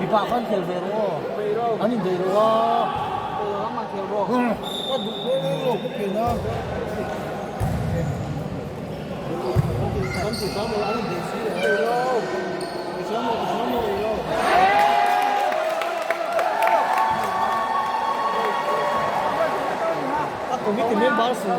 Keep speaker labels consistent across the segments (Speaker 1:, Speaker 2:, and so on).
Speaker 1: Mipa khan khel ve rawh aw. An indaih lo a. Ka duh lo ka pen a. Kan ti sam lo an indaih si lo. Sam lo sam lo lo. A committee member si.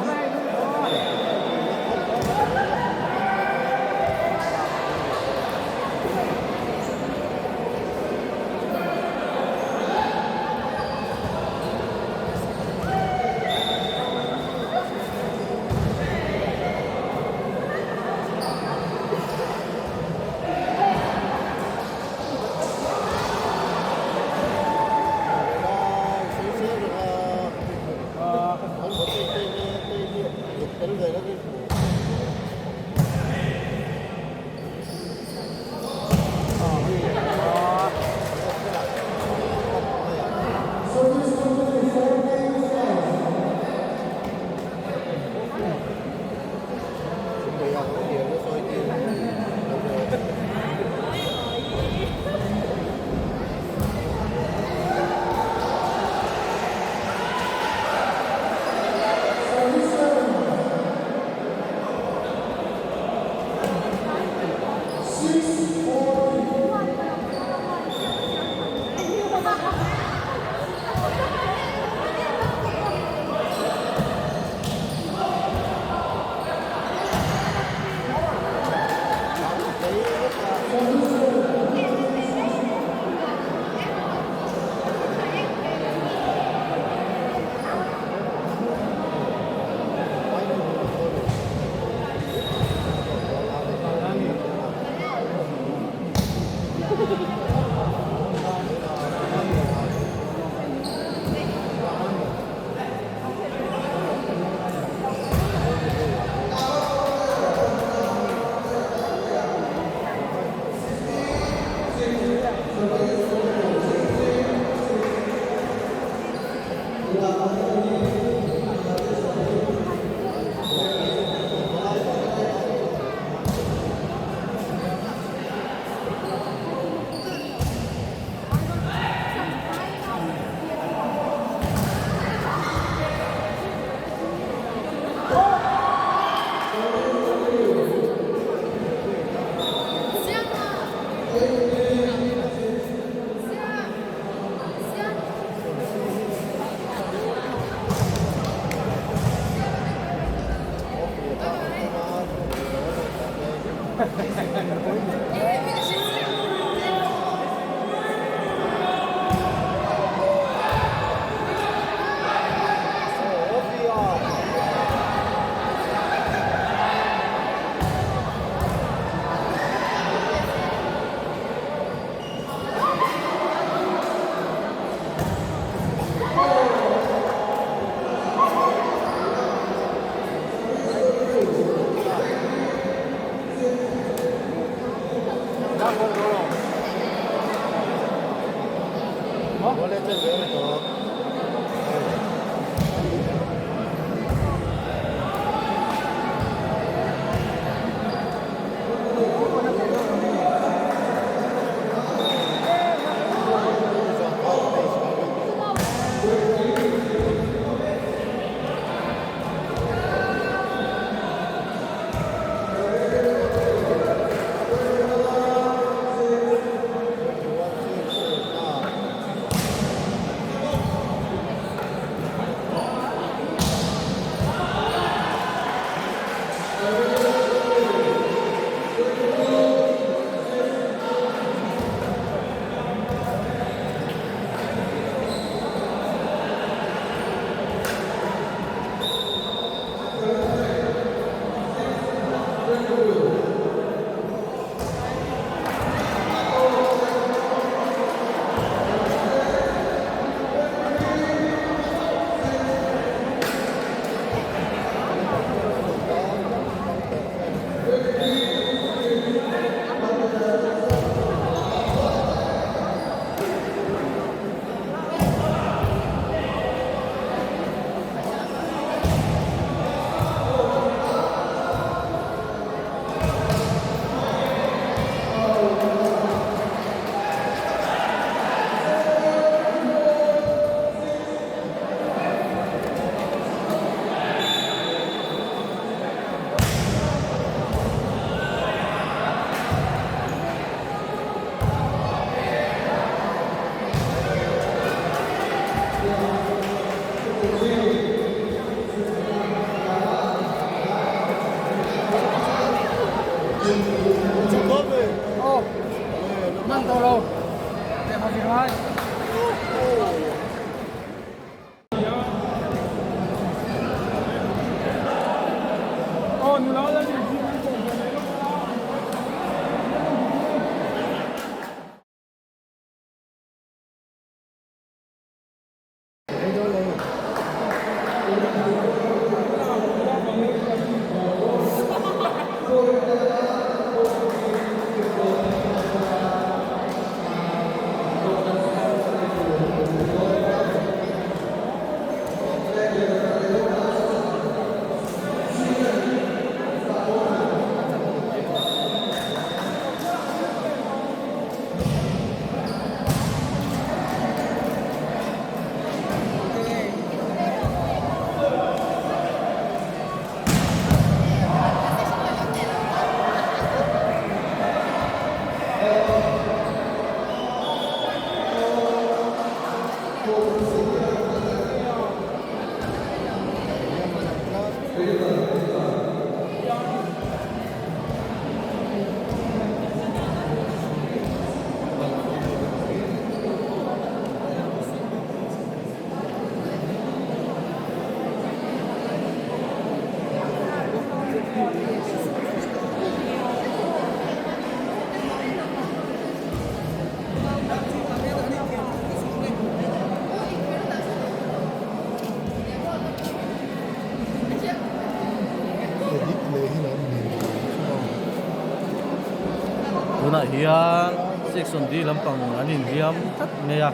Speaker 1: Tunah hian section D lampang an inhliam tlat mai a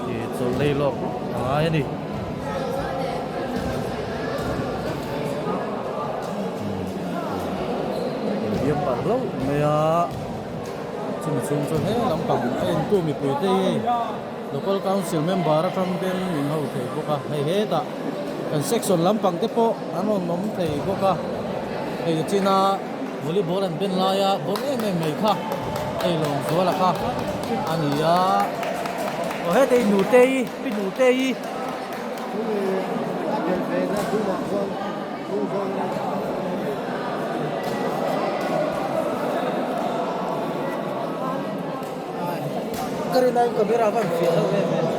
Speaker 1: ih chawlh lei lawk a ngai a ni. Inhliam palh hlauh mai a chumi chhung chuan he lampang a entu mipui te hi local council member atang ten min ho thei bawk a hei hetah kan section lampang te pawh an rawn awm thei bawk a hei china volleyball an ben laia bawm em em mai kha hei Lawmzuala kha a ni a aw heta hi nute-i pi nute-i. Ka rin aiin camera a van fiah lo em em.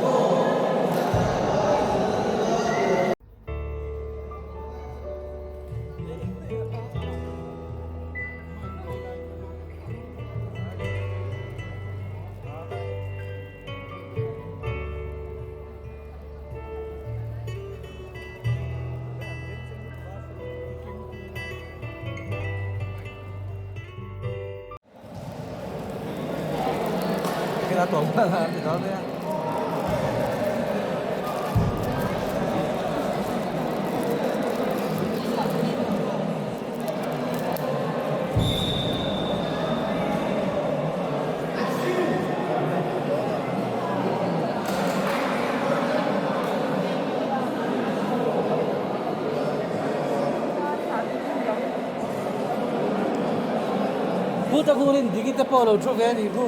Speaker 1: Puta khurin digi te pawh a lo thu ve a nih khu.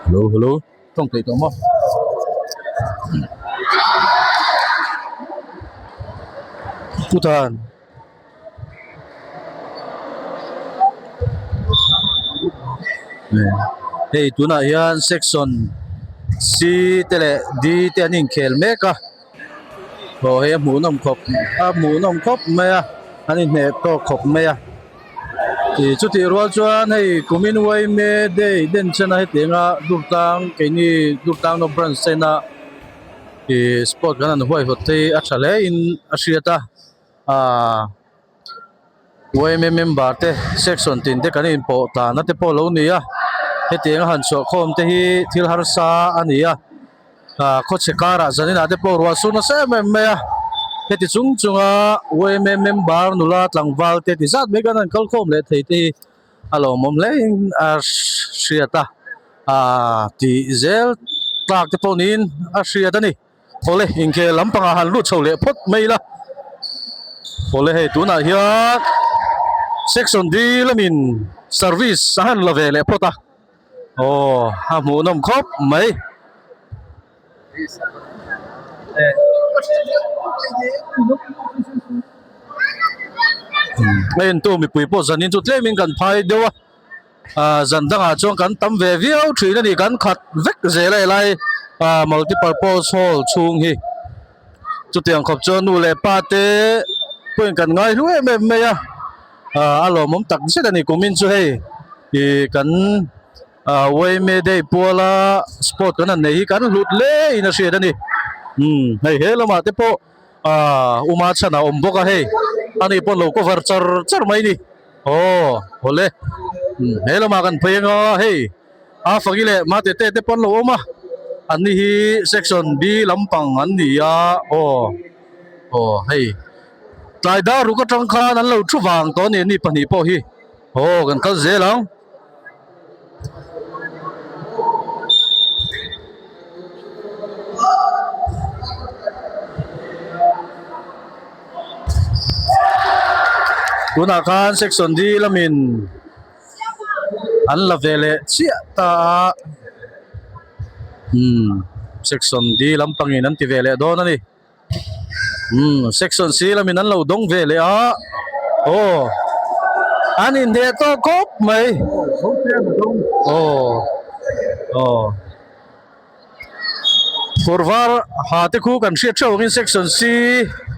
Speaker 1: Hello hello tawng theih tawh maw Bhutan hei tunah hian section C te leh D te an inkhel mek a aw hei a hmuhnawm khawp a hmuhnawm khawp mai a an inhneh tawk khawp mai a. Ih chutih rual chuan hei kumin uaime day denchhen a hetiang a Durtlang keini Durtlang no branch chena ih sport kan han huaihawt te hi a tha hle in a hriat a aaa uaime member te section tin te kan inpawh tlan na te pawh a lo ni a hetiang a han chhuah khawm te hi thil harsa a ni a. Ah khawchhe karah zaninah te pawh ruah sur nasa em em mai a heti chung chunga yma member nula tlangval te ti zat mai khan an kal khawm leh thei te hi a lawmawm hle in a hriat a ah tih zel tlak te pawh niin a hriat a ni awle inkhel lampangah han lut chho leh phawt mai ila awle hei tunah hian section D lamin service a han la ve leh phawt a. Aw a hmuhnawm khawp mai. A entu mipui pawh zanin chu tlemin kan phai deuh a. ah zan dangah chuan kan tam ve viau thin a ni kan khat vek zel a helai ah multi purpose hall chhung hi chutiang khawp chuan nu leh pa te pawhin kan ngai hlu em em mai a ah a lawmawm tak zet a ni kumin chu hei ih kan ah Wayme Day puala sport kan han nei hi kan hlut hle in a hriat a ni umm hei he lamah te pawh ah uma chhan a awm bawk a hei ani pawn lo cover char char mai a ni aw awle umm he lamah kan phei anga hei a faki leh mate te te pawn lo awm a an ni hi section B lampang an ni a aw aw hei tlai dar ruk atang khan an lo thu vang tawh a ni ani pahnih pawh hi aw kan kal zel ang. Tunah khan section D lamin an la ve leh chiah ta a umm section D lampangin an ti ve leh dawn a ni. Umm section C lamin an lo dawng ve leh a aw an inhneh tawh khawp mai aw aw kawr var ha te khu kan hriat theuh angin section C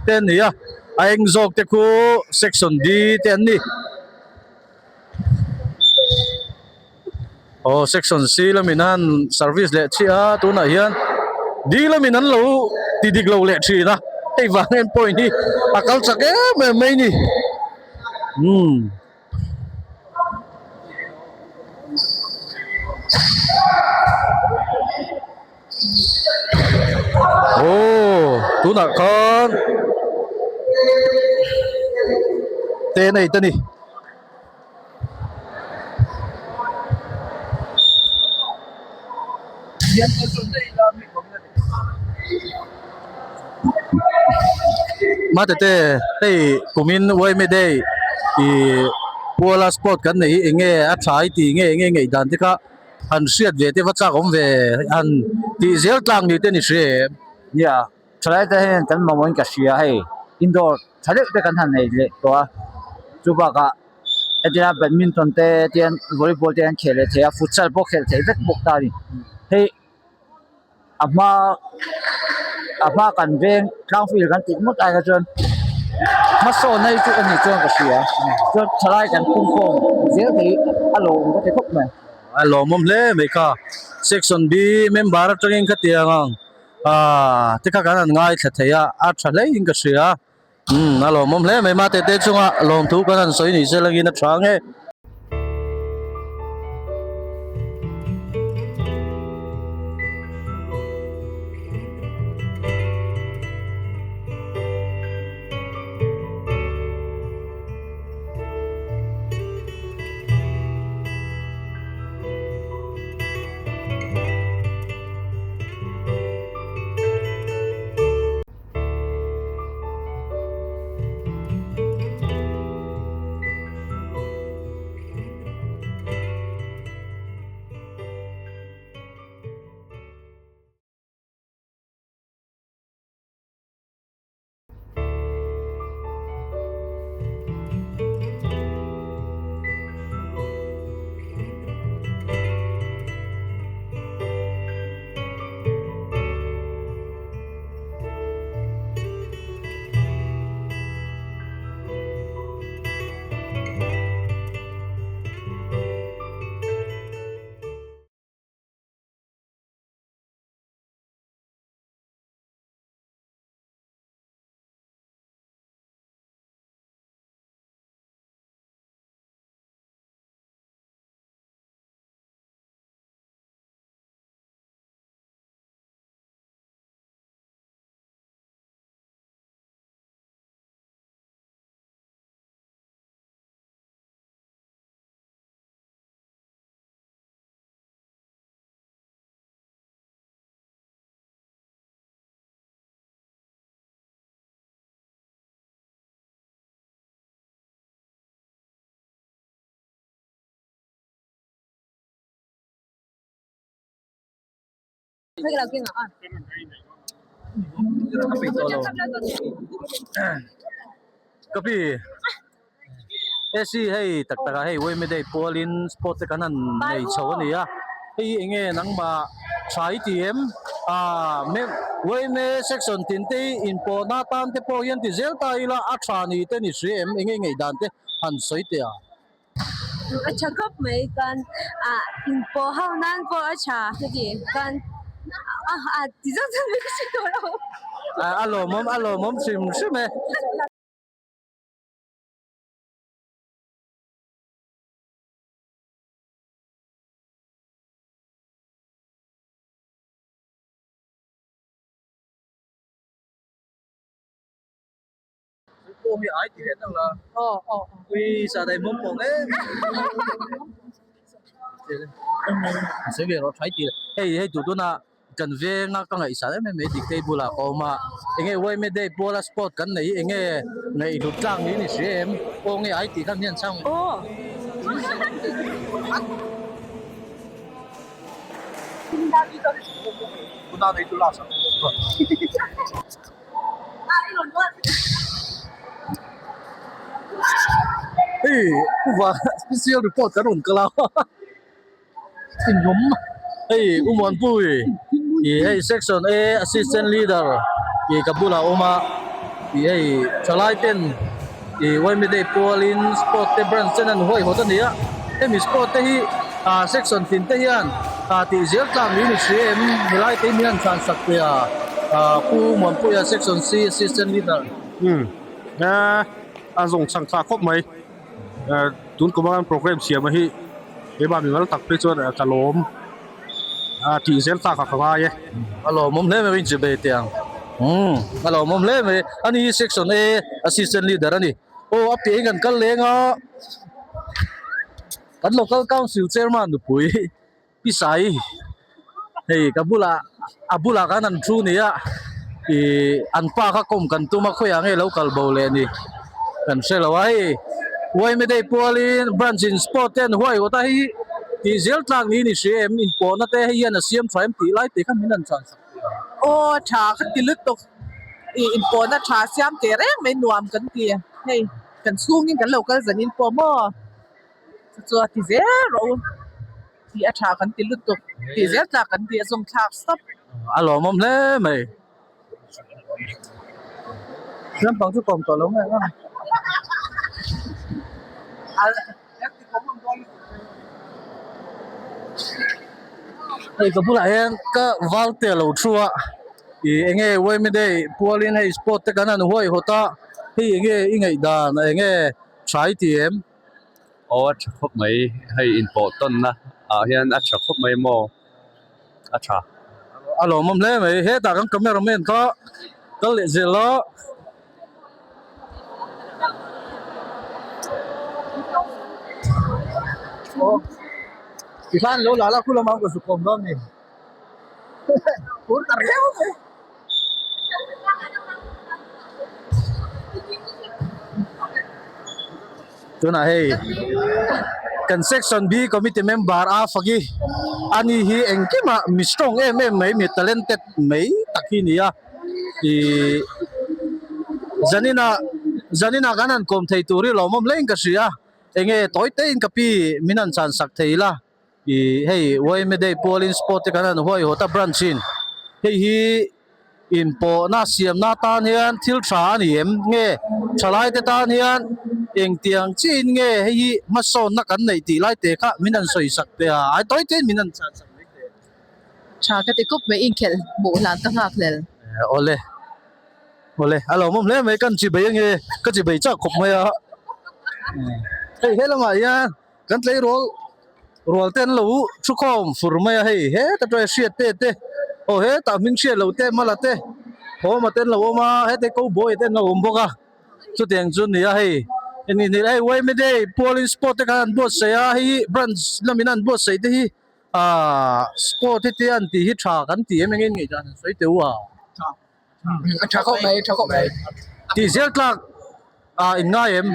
Speaker 1: te an ni a a eng zawk te khu section D te an ni. Aw section C lamin an service leh chiah a tunah hian D lamin an lo ti dik lo leh thin a hei vang hian point hi a kal chak em em mai a ni umm. Aw tunah khan te nei te ni. Mate te hei kumin Yma Day ih Puala sport kan neih hi eng nge a tha i tih nge eng nge ngaih dan te kha han hriat ve te va chak awm ve han tih zel tlang ni te ni hria em?
Speaker 2: Nia thalai te hian kan mamawhin ka hria hei indoor tha deuh te kan han nei leh tawh a chu bakah hetia badminton te tian volleyball te an khel leh thei a futsal pawh khelh theih vek bawk ta a ni hei a hma a hma kan veng tlangfir kan tih ngawt ai kha chuan hmasawnna hi chu a ni chuan ka hria chuan thalai kan pumkhawm zel thei a lawm ka ti khawp mai.
Speaker 1: A lawmawm hle mai kha section B member atangin khatiang ang. Aaa te kha kan han ngaithla thei a a tha hle in ka hria umm a lawmawm hle mai mate te chunga lawmthu kan han sawi ni se langin a tha nge. Ka pi. AC hei tak takah hei Wayme Day pualin sport te kan han nei chho a ni a hei hi enge nangmah tha i ti em ah Wayme section tin te hi inpawhna atan te pawh hian ti zel ta ila a tha ni te ni hria em enge ngaihdan te han sawi teh ang.
Speaker 3: A tha khawp mai chuan ah inpawh ho nan pawh a tha heti chuan ah ti zawk zawk mai ka hre tawh lo.
Speaker 1: A lawmawm a lawmawm hrim hrim e. Hei hei duh tuna kan venga ka ngaihsan em em mai dik te bulah ka awm a enge yma day puala sport kan nei hi enge ngaihhlut tlang niin i hria em aw nge ai tih khan hian chhang Hei uva special report kan rawn kal a inhawm hei u Muanpui ih hei section A assistant leader ih ka bulah a awm a ih hei thalai ten ih yma day pualin sport te branch ten an huaihawt a ni a hemi sport te hi ah section tin te hian ah tih zel tlak niin i hria em helai te hi min han thlan sak teh a ah Pu Muanpuia section C assistant leader.
Speaker 4: Umm a zawng chhang thlak khawp mai tun kum a program siam a hi keimah mimal tak phei chuan ka lawm a tih zel tlak ah ka ngai e.
Speaker 1: A lawmawm hle mai inchi ve teh ang umm a lawmawm hle mai ani hi section A assistant leader a ni aw a piah in kan kal leng a. Kan local council chairman nupui Pi Sai hei ka bulah a bulah khan an thu ni a ih an pa kha kawm kan tum a khawiah nge lo kal bo leh ni kan hre lo a hei yma day pualin branch in sport te an huai hawt a hei tih zel tlak niin i hria em inpawhna te hei hian a siam tha em tih lai te kha min han chhan sak teh ang.
Speaker 5: Aw tha ka ti lutuk ih inpawhna tha siam teh reng mai nuam kan ti hei kan chhungin kan lo kal zanin pawh maw. Chu chu a ti zel rawh u tih a tha kan ti lutuk tih zel tlak kan ti a zawng thlak stop.
Speaker 1: A lawmawm hle mai. Lampang chu kawm tawh lo nge ang a. Hei ka bulah hian ka valte a lo thu a ih enge yma day pualin hei sport te kan han huaihawt a hei enge i ngaihdan enge tha i ti em?
Speaker 6: Aw a tha khawp mai hei inpawh tawnna ah hian a tha khawp mai maw a tha.
Speaker 1: A lawmawm hle mai hetah kan camera man kha kal leh zel a. Aw tikhan lo la la khu lamah ka zuk awm dawn a ni. Tunah hei kan section B committee member a faki ani hi engkimah mi strong em em mai mi talented mai tak hi a ni a ihh zaninah zaninah kan han kawm thei tur hi lawmawm hle in ka hria enge tawi te in ka pi min han chhan sak thei ila. Ih hei yma day pualin sport te kan han huaihawt a branch in hei hi inpawhna siamna atan hian thil tha a ni em nge thalai te tan hian engtiang chiin nge hei hi hmasawnna kan neih tih lai te kha min han sawi sak teh a ai tawi tein min han chhan sak mai teh.
Speaker 5: Tha ka ti kawp mai inkhelh hmuh hlan ka nghak hlel.
Speaker 1: Awle awle a lawmawm hle mai kan chi bei ange ka chi bei chak khawp mai a hei helamah hian. Kan tleirawl rual te an lo thu khawm fur mai a hei heta tawh hriat te te aw hetah hming hriat loh te mala te thawma te an lo awm a heta cowboy te an lo awm bawk a chutiang chu a ni a hei hei yma day pualin sport te khan an buatsaih a hei hi branch lamin an buatsaih te hi ahh sport hi te an tih hi tha kan ti em engin ngaihdan an sawi teuh a.
Speaker 5: A tha khawp mai, a tha khawp mai.
Speaker 1: Tih zel tlak ah in ngai em?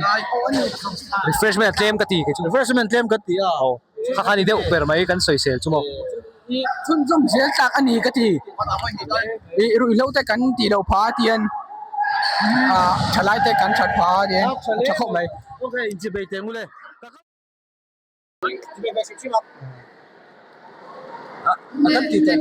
Speaker 6: Refreshment a tlem ka ti kei chu.
Speaker 1: Refreshment tlem kan ti a.
Speaker 6: Aw, kha kha ni deuh ber mai kan sawisel chu maw.
Speaker 5: I chhunzawm zel tlak a ni ka ti. I ruihhlo te kan tih loh phah a tian ah thalai te kan that phah a tian a tha khawp mai.
Speaker 1: Ok inchibei teh ngule. A kan ti teh.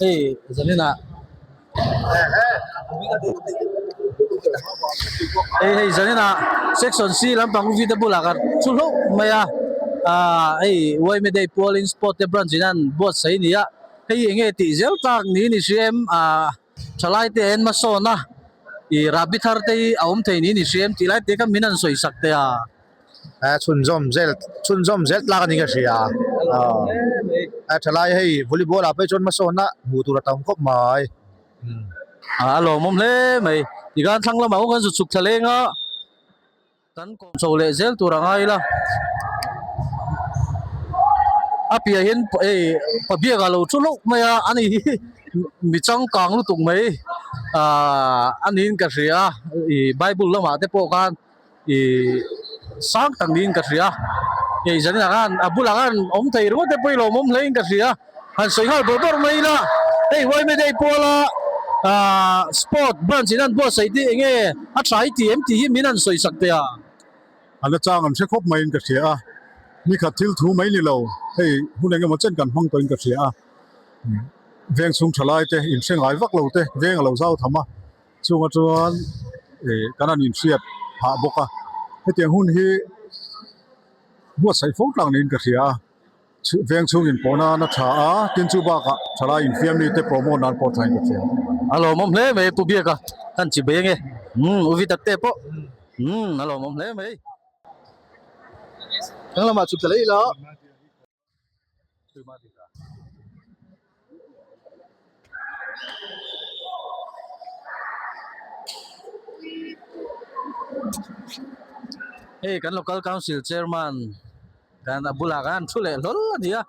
Speaker 1: Hei zaninah hei hei zaninah section C lampang V te bulah ka thu hlauh mai a ah hei yma day pualin sport te branch in an buatsaih a ni a hei eng nge tih zel tak niin i hria em ah thalai te en hmasawn a ih rahbi thar te hi a awm thei niin i hria em tih lai te kha min han sawi sak teh a.
Speaker 7: A chhunzawm zel chhunzawm zel tlak a ni ka hria a thalai hei volleyball ah pawh chuan hmasawnna hmuh tur a tam khawp mai.
Speaker 1: A lawmawm hle mai tikhan thlang lamah pawh kan zu chhuk thla leng a kan kawm chho leh zel tur a ngai ila a piah hian hei pabiak a lo thu hlauh mai a ani hi mi changkang lutuk mai ahh a niin ka hria ih bible lamah te pawh khan. Ih sang tak niin ka hria hei zanin ah khan a bulah khan awm thei ringawt te pawh i lawmawm hle in ka hria han sawi nghal bawrh bawrh mai ila hei yma day puala ah sport branch in an buatsaih te eng nge a tha i ti em tih hi min han sawi sak teh a.
Speaker 8: A la chang an hre khawp mai in ka hria a nikhat thil thu mai ni lo hei hun eng emaw chen kan hmang tawh in ka hria a veng chhung tha lai te in hre ngai vak lo te veng a lo zau tham a. Chunga chuan ih kan han inhriat phah bawk a, hetiang hun hi buatsaih fo tlang niin ka hria a, veng chhung inpawh nan a tha a, tin chu bakah thalai infiam mite promote nan pawh thain ka hria.
Speaker 1: A lawmawm hle mai Pu Biaka kan chi bei ange umm U Vitak te pawh umm a lawmawm hle mai. Kan lamah chhuk thla leh ila. Hei kan local council chairman kan a bulah khan thu leh hlawl a ni a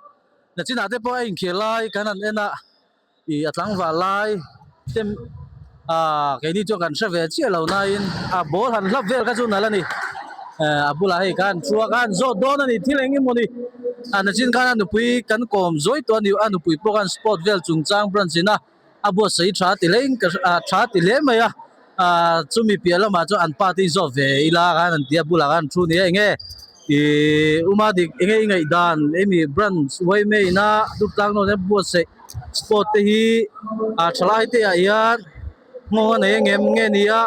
Speaker 1: nachinah te pawh a inkhel lai kan han en a. Ih a tlangval lai te ah keini chuan kan hre ve chiah lo nain a ball han hlap vel kha chu nalh a ni eh a bulah hei khan chua khan zawt dawn a ni thil eng emaw ni a nachin khan a nupui kan kawm zawi tawh a ni a nupui pawh khan sport vel chungchang branch in a a buatsaih tha ti hle in ka ah tha ti hle mai a ah chumi piah lamah chuan an pa te hi zawt ve ila khan an ti a bulah khan thu ni a eng nge. Ihh uma dik enge i ngaih dan emi branch yma ina dup tlang nawn hian buatsaih sport te hi ah thalai te ah hian nghawng a nei angem nge ni a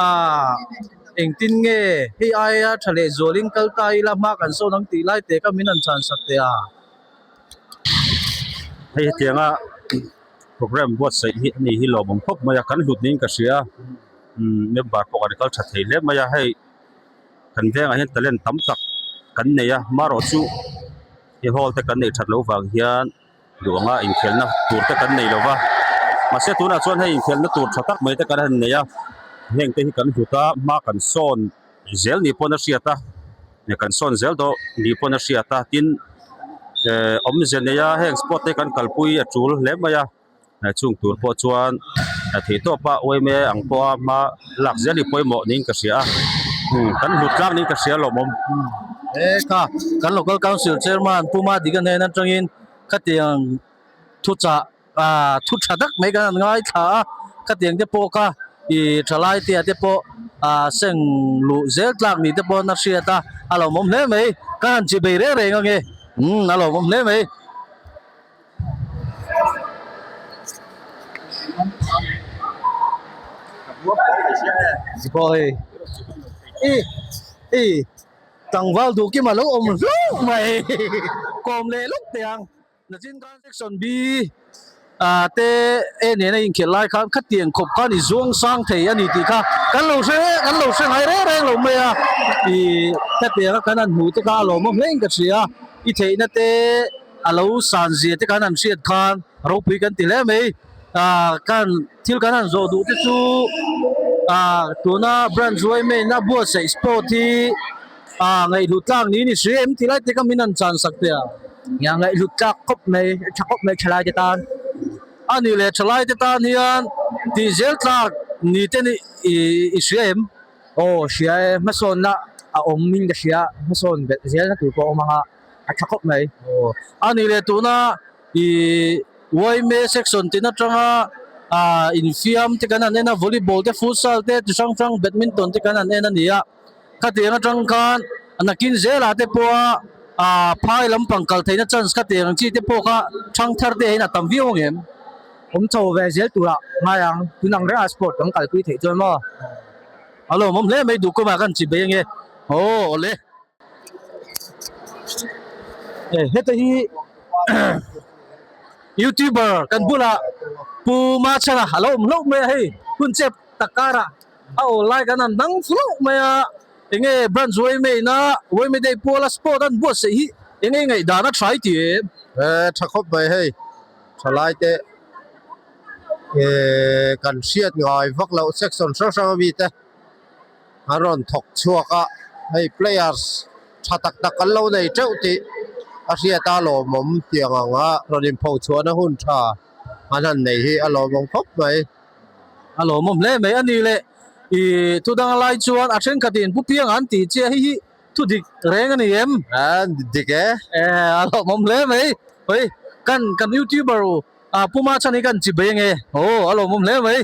Speaker 1: ah engtin nge hei aia tha leh zualin kal ta ila hma kan sawn ang tih lai te kha min han chhan sak teh a.
Speaker 4: Hei hetianga program buatsaih hi ani hi lawmawm khawp mai a kan hlut niin ka hria umm member pawh kan kal tha thei hle mai a hei. Kan vengah hian talent tam tak kan nei a marawh chu he hall te kan neih that loh vang hian duh anga inkhelhna tur te kan nei lo va mahse tunah chuan hei inkhelhna tur tha tak mai te kan han nei a heng te hi kan hlut a hma kan sawn zel ni pawn a hriat a kan sawn zel dawn ni pawn a hriat a tin eh awmze nei a heng sport te kan kalpui a tul hle mai a. Chung tur pawh chuan theih tawp a yma ang pawha hma lak zel hi pawimawh niin ka hria a kan hlut tlang niin ka hria lawmawm.
Speaker 1: He kha kan local council chairman Pu Madiga hnen atangin khatiang thuchah ah thu tha tak mai kan han ngaithla a khatiang te pawh kha ih thalai te ah te pawh ah seng luh zel tlak ni te pawh a hriat a a lawmawm hle mai ka han chi bei reng reng ange umm a lawmawm hle mai. Tlangval duh kim a lo awm hlauh mai kawm leh lawk teh ang nachin khan section B ah te e nena inkhelh lai khan khatiang khawp khan i zuang sang thei a ni tih kha kan lo hre kan lo hre ngai reng reng lo mai a ih khatianga kan han hmuh te kha a lawmawm hle in ka hria i theihna te. A lo san zia te khan an hriat khan ropui kan ti hle mai ah kan thil kan han zawh duh te chu ah tuna branch yma in a buatsaih sport hi ah ngaihhlut tlak niin i hria em tih lai te kha min han chan sak teh a.
Speaker 2: Nia ngaihhlut tlak khawp mai tha khawp mai thalai te tan.
Speaker 1: A nih leh thalai te tan hian tih zel tlak ni te ni i hria em?
Speaker 2: Aw hria e hmasawnna a awm in ka hria hmasawn belh zelna tur pawh a awm ang a. a tha khawp mai.
Speaker 1: Aw a nih leh tuna ih yma section tin atanga ah infiam te kan han en a volleyball te futsal te chi hrang hrang badminton te kan han en a ni a khatiang atang khan nakin zelah te pawha ah phai lampang kal theihna chance khatiang ang chi te pawh kha thangthar te hian a tam viau ang em?
Speaker 2: Awm chho ve zel turah ngai ang tun ang rengah sport kan kalpui theih chuan maw?
Speaker 1: A lawmawm hle mai duh kawmah kan chi bei ange aw awle. Heta hi youtuber kan bulah pu Machhana a lo awm hlauh mai a hei hun chep tak karah a awl lai kan han dang hlauh mai a enge branch Uaimei-na Uaimei Day puala sport an buatsaih hi enge ngaihdan a tha i ti em?
Speaker 7: Tha khawp mai hei thalai te eh kan hriat ngai vak loh section hrang hrang ami te. an rawn thawk chhuak a hei players tha tak tak an lo nei teuh tih a hriat a lawmawm tiang ang a rawn inpho chhuahna hun tha an han nei hi a lawmawm khawp mai.
Speaker 1: A lawmawm hle mai a ni le ih thu dang lai chuan a thenkhatin pu piang an tih chiah hei hi thu dik reng a ni em?
Speaker 7: A dik e.
Speaker 1: E a lawmawm hle mai hei kan kan youtuber ah pu Machhan hi kan chi bei ange aw a lawmawm hle mai.